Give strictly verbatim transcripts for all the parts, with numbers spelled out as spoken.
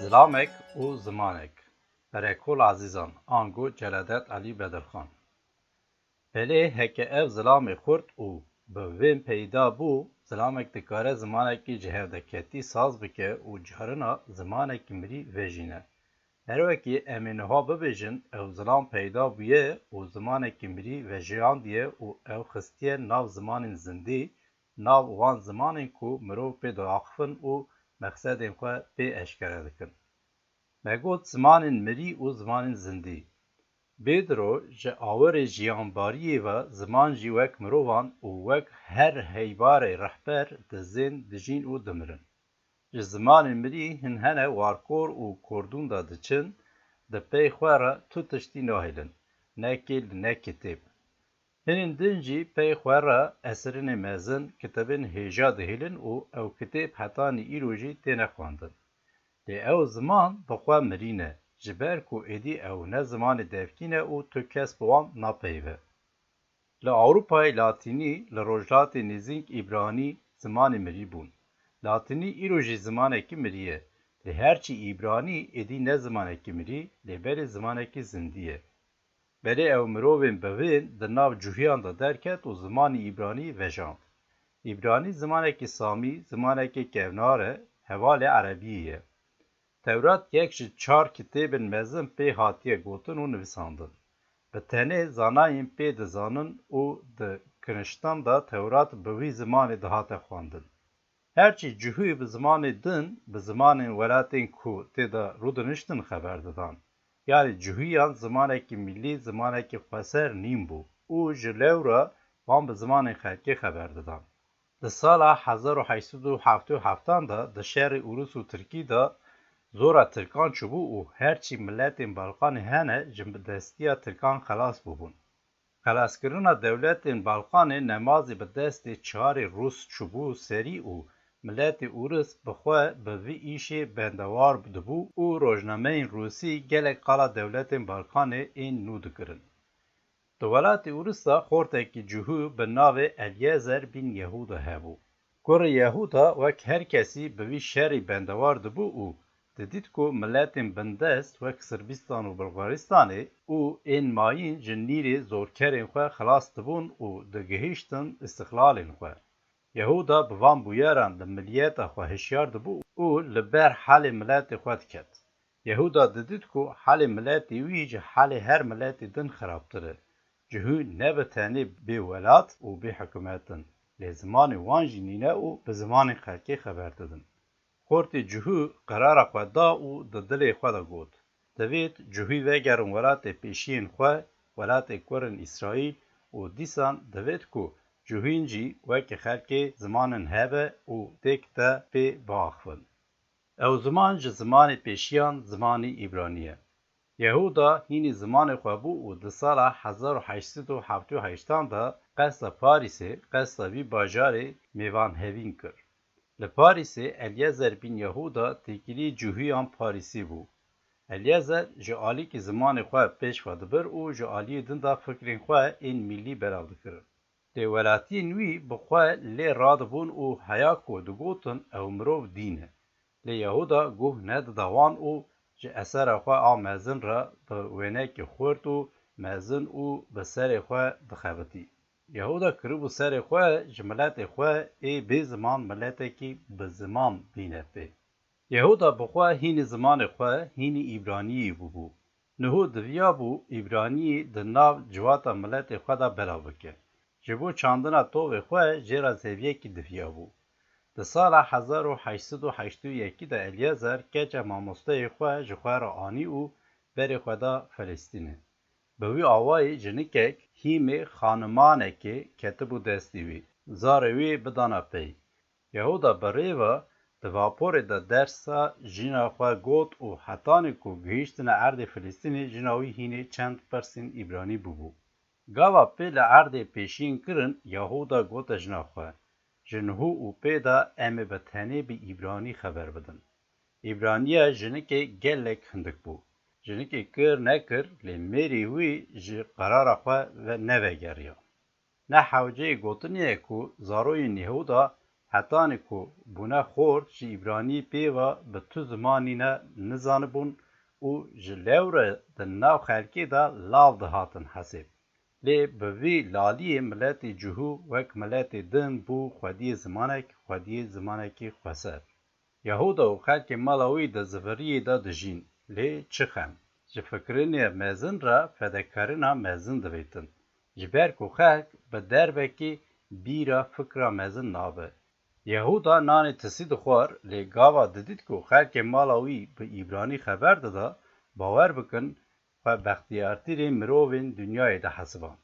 Zilamek û zimanek. Perekol Ezîzan, ango Celadet Elî Bedirxan. Belê heke ev zilamê xurt û bi vên peyda bû, zilamek dikare zimanekî ji hevdeketî saz bike û carina zimanekî mirî vejîne. Her wekî em ê niha bibêjin, ew zilam peyda bûye û zimanekî mirî vejiyandiye û ew xistiye nav zimanên zindî, nav wan zimanên ku mirov pê diaxifin û mexsedên xwe pê eşkere dikin. Me got zimanên mirî û zimanên zindî. Bêdiro ji awirê jiyanbariyê ve ziman jî wek mirovan û wek her heybarê rehber dizên, dijîn û dimirin. Ji zimanên mirî hin hene warkor û kordûn de diçin, di pey xwe re tu tiştî nahêlin, ne kêl ne kitêb. Hinên din jî pey xwe re esirinê mezin, kitêbên hêja dihêlin û ew kitêb hetanî îro jî têne xwendin. Lê ew ziman bi xwe mirî ne, ji ber ku êdî ew ne zimanê devkî ne û tu kes bi wan napeyive. Li Ewropayê latînî, li rojhilatê nêzîk îbranî zimanê mirî bûn. Latînî îro jî zimanekî mirî ye, lê herçî îbranî êdî ne zimanekî mirî, lê belê zimanekî zindî ye. Belê ew mirovên bivên di nav cuhiyan de derket û zimanî îbranî vejand. Îbranî zimanekî samî, zimanekî kevnar e, hevalê erebiyê ye. Tewrat yek ji çar kitêbên mezin pê hatiye gotin û nivîsandin. Bi tenê zanayên pê dizanin û di kiniştan de Tewrat bi wî zimanê dihate xwendin. Herçî cihû bi zimanê din, bi zimanên welatên ku tê de rûdiniştin xeber didan. Yanî cihûyan zimanekî milî, zimanekî xweser nîn bû û ji lewra wan bi zimanên xelkê xeber didan. Di sala hezar û heşt sed û heftê û heft de di şerê Ûrûs û Tirkî de zora Tirkan çûbû û herçî miletên Balkanê hene ji destiya Tirkan xelas bûbûn. Xelaskirina dewletên Balkanê nemazî bi destê çarê Rûs çûbû serî û miletê Ûris bi xwe bi vî îşê bendewar dibû û rojnameyên Rûsî gelek qala dewletên Balkanê ên nû dikirin. Di welatê Ûris de xortekî cihû bi navê Elyezer bin Yehûda hebû. Kurê Yehûda wek her kesî bi vî şerî bendewar dibû û didît ku miletên bindest wek Sirbîstan û Bulgaristanê û ên mayîn ji nîrê zorkerên xwe xilas dibûn û digihîştin îstiqlalên xwe. Yehûda bi van bûyeran li miliyeta xwe hişyar dibû û li ber halê miletê xwe diket. Yehûda didît ku halê miletê wî ji halê her miletê din xirabtir e. Cihû ne bi tenê bê welat û bê hikûmet in, lê zimanê wan jî nîne û bi zimanê xelkê xeber didin. Xortê cihû qerara xwe da û di dilê xwe de got, divêt cihû vegerin welatê pêşiyên xwe, welatê kurên Îsraîl û dîsan divêt ku cihûn jî wekî xelkê zimanin hebe û têk de pê biaxivin. Ew ziman ji zimanê pêşiyan zimanî îbranî ye. Yehûda hînî zimanê xwe bû û di sala hezar û heşt sed û heftê û heşt de qesta Parîsê, qesta vî bajarê mêvanhevîn kir. Li Parîsê Elyezer bin Yehûda têkilî cihûyan Parîsî bû. Elyezer ji alîkî zimanê xwe pêş ve dibir û ji aliyê din de fikrên xwe ên mîlî belav dikirin. Lê welatiyên wî bi xwe lê radibûn û heya ku digotin ew mirov dîn e. Lê Yehûda guh nedida wan û ji esera xwe a mezin re bi wênekî xurt û mezin û bi serê xwe dixebitî. Yehûda kiribû serê xwe ji miletê xwe ê bê ziman miletekî bi ziman bîne pê. Yehûda bi xwe hînî zimanê xwe, hînî îbraniyî bûbû. Niho diviyabû îbraniyî di nav civata miletê xwe de belav bike. Ji bo çandina tovê xwe jê re zeviyekî diviyabû. Di sala hezar û heşt sed û heştê û yekê de Elyezer keça mamosteyê xwe ji xwe re anî û berê xwe da Filistînê. Bi wî awayî jinikek hîmê xanimanekê ketibû destê wî. Zarê wî bidana pey. Yehûda bi rê ve di vaporê de dersa jîna xwe got û hetanî ku gihîştine erdê Filistînê, jina wî hînê çend pirsên îbranî bûbû. Gava pê li erdê pêşiyên kirin, Yehûda gote jina xwe, ji niho û pê de em ê bi tenê bi îbranî xeber bidin. Îbraniya jinikê gelek hindik bû. Jinikê kir nekir, lê mêrê wî ji qerara xwe ve nevegeriya. Ne hewceyê gotinê ye ku zaroyên Yehûda Hetanî ku bûne xort, ji Îbranî pê ve bi tu zimanî ne nizanibûn û ji lewre di nav xelkê de lav dihatin hesê. Lê bi vî laliyê miletê cihû wek miletê din bû xwediyê zimanek, xwediyê zimanekî xweser. Yehuda û xelkê mala wî di ziviriyê de dijîn, lê çi xem! Ji fikirînê mezin re fedekarîna mezin divêtin, ji ber ku xelk bi dervekî bîra fikra mezin nabe. Yehuda nanê tisî dixwar, lê gava didît ku xelkê mala wî bi Îbranî xeber dida, bawer bikin, xwe bextiyartirê mirovên dinyayê de hesiband.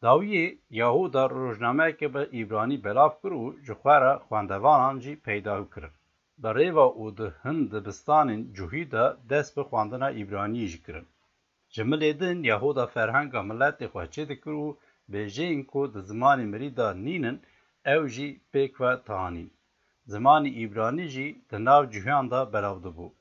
Dawiyê, Yehuda rojnameyeke bi Îbranî belav kir û ji xwe re xwendevanan jî peyda kirin. Bi rê ve û di hin dibistanên cihûyî de dest bi xwendina Îbraniyê jî kirin. Ji milê din Yehuda ferhenga miletê xwe çêdikir û bêjeyên ku di zimanê mirî de nînin, ew jî pêk ve tanîn. Zimanê Îbranî jî di nav cihûyan de belav dibû.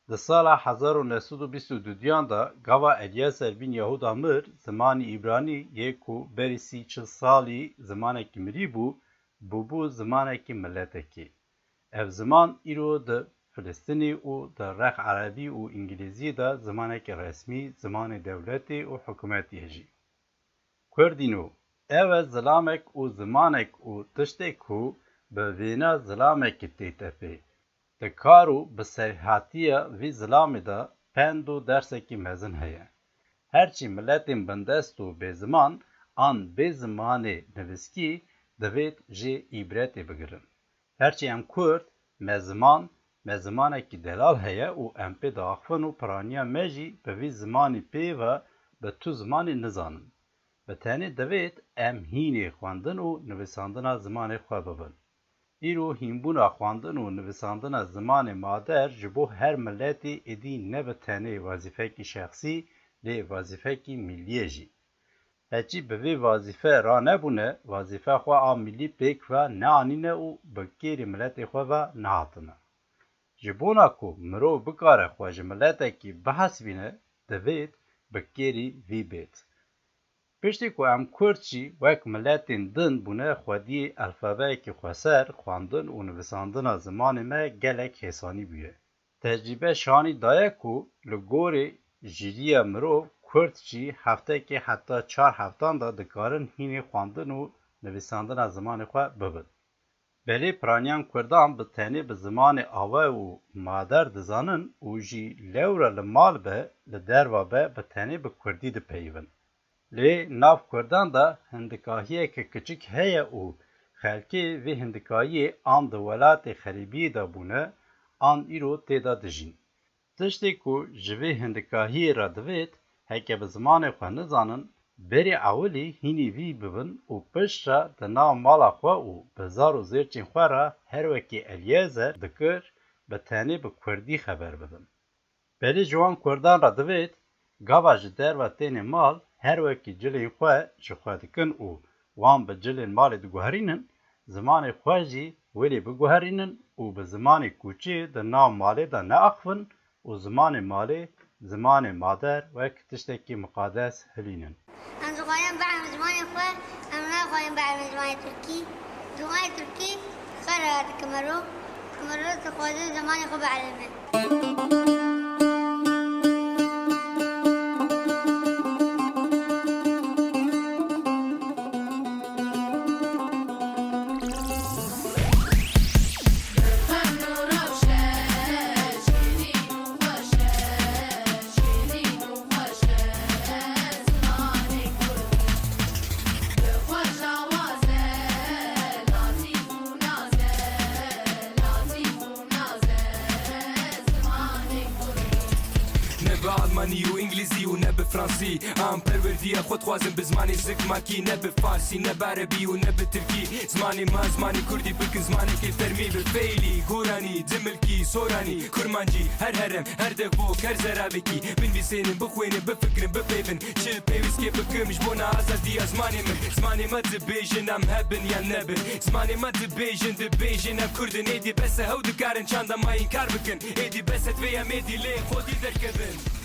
Di sala hezar û neh sed û bîst û duyan de, gava Elyeser bîn Yehuda mir, zimanê Îbranî yê ku berî sî çil salî zimanekî mirî bû, bûbû zimanekî miletekî. Ev ziman îro di Filistînê û di rex erebî û îngilîzî de zimanekî resmî, zimanê dewletê û hikûmetê ye jî. Kurdîno, ew e zilamek û zimanek û tiştê ku bi vêna zilamekî tête pê. Di kar û bi serhatiya vî zilamê de pend û dersekî mezin heye. Herçî miletên bindest û bêziman an bê zimanê nivîskî divêt jê îbretê bigirin. Herçî em Kurd, me ziman, me zimanekî delal heye û em pê diaxivin û piraniya me jî bi vî zimanî pê ve bi tu zimanî nizanin. Bi tenê divêt em hînê xwendin û nivîsandina zimanê xwe bibin. Îro hînbûna xwendin û nivîsandina zimanê mader ji bo her miletê êdî ne bi tenê wezîfekî şexsî, lê wezîfekî milî ye jî. Heçî bi vê wezîfe ranebûne, wezîfe xwe a milî pêk ve neanîne û bi kêrî miletê xwe ve nehatine. Ji bona ku mirov bikare xwe ji miletekî bihesibîne, divêt bi kêrî vî bêt. Piştî ku em Kurd jî wek miletên din bûne xwediyê elfabeyekî xweser, xwendin û nivîsandina zimanê me gelek hêsanî bûye. Tecrîbe şanî daye ku li gorî jîriya mirov Kurd jî heftekê heta çar heftan de dikarin hînê xwendin û nivîsandina zimanê xwe bibin. Belê piraniyan Kurdan bi tenê bi zimanê ava û mader dizanin û jî lewra li mal be, li derva be, bi tenê bi Kurdî dipeyivin. Lê nav Kurdan de hindikahiyeke kiçik heye û xelkê vê hindikahiyê an di welatê xerîbiyê de bûne, an îro tê de dijîn. Tiştê ku ji vê hindikahiyê re divêt, heke bi zimanê xwe nizanin, berî ewilî hînî vî bibin û piştre di nav mala xwe û bi zar û zêrçên xwe re her wekî Elyezer dikir, bi tenê bi Kurdî xeber bidin. Belê ji wan Kurdan re divêt, gava ji derve têne mal, her wekî cilên xwe ji xwe dikin û wan bi cilên malê diguherînin, zimanê xwe jî welê biguherînin û bi zimanê kûçê di nav malê de neaxivin û zimanê malê, zimanê mader wek tiştekî miqades hilînin. Em dixwazin bielîmin zimanê xwe, em naxwazin bielîmin zimanê tirkî. Zimanê tirkî xera dike mero, mero dixwaze zimanê xwe bielîme. Ne bi almanî û îngilîzî û ne bi fransî. Em perwerdiya xwe dixwazin bi zimanê zikmakî, ne bi farsî, ne bi erebî û ne bi tirkî. Zimanê me, zimanê kurdî bikin zimanekê fermî, bi feylî, goranî, dimilkî, soranî, kurmancî, her herem, her devok, her zeravekî. Binivîsênin, bixwênin, bifikirin, bipeyvin. Çi pêwîst kê bikim ji bona azadiya zimanê min. Zimanê me dibêjin em hebin yan nebin. Zimanê me dibêjin, dibêjin em kurd in. Êdî bes e, hew dikarin çanda me înkar bikin. Êdî bes e, divê em êdî lê xwedî derkevin.